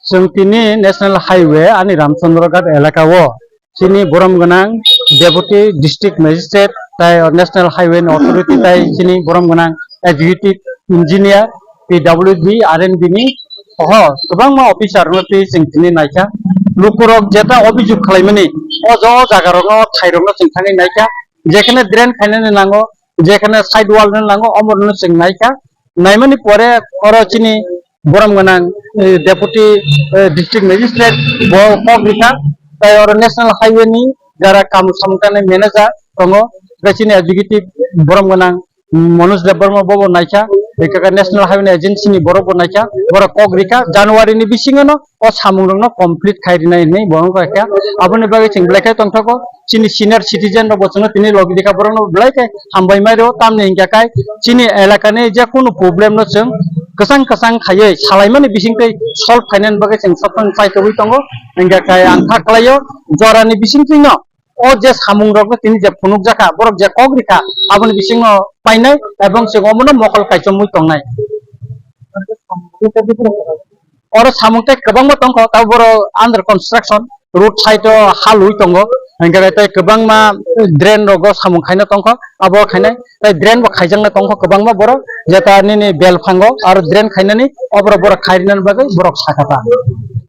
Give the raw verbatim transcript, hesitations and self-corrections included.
Chwng tini National Highway ani Ramchandra Ghat elaka o chini borom gwnang Deputy District Magistrate tai National Highway ni authority tai chini borom gwnang Executive Engineer P W D R N B ni soho kwbangma officer no twi chwng tini naikha. Lukurok jeta obijok khwlaimani o jo jaga rokno thairokno chwng thangwi naikha, jekhane drain khainani nango, jekhane side wall no nango, omorno chwng naikha. Naimani pore oro chini borom gwnang, eh, Deputy, eh, District Magistrate bo kok rikha, tai oro National Highway ni jara kamu samung tangnai manager tongo, tei chini executive borom gwnang Manoj Debbarma bobo naikha, ekaka National Highway Agency ni borok bo naikha, borok kok rikha, January ni bisingo no o samung rok no complete khai rinai hinwi bo wngkha. Aboni bagwi chwng belai khe tongthogo, chini senior citizen rok bo chwngno tini logi rikha, borok no belai khe hambai mai rwo, tamni hingkha khai chini elaka ni je kunu problem no chwng kwchang kwchang khaiwi salaimani bisingtwi solve khainani bagwi chwng sob samung chai togwi tongo, hingkha khai ang kha khlaio jora ni bisingtwi no o je samung rok no tini je phunukjakha, borok je kok rikha, aboni bisingo painai ebong se omono mokol kaichomwi tongnai. Oro samung tei kwbangma tongkha, tabuk borok under construction, road side o ha lui tongo, hingkhe tei kwbangma drain rogo samung khaina tongkha, abo khainai tei drain bo khaijakna tongkha kwbangma borok, jeta nini belphango aro drain khainani oborok borok khairina bagwi borok sakha ta.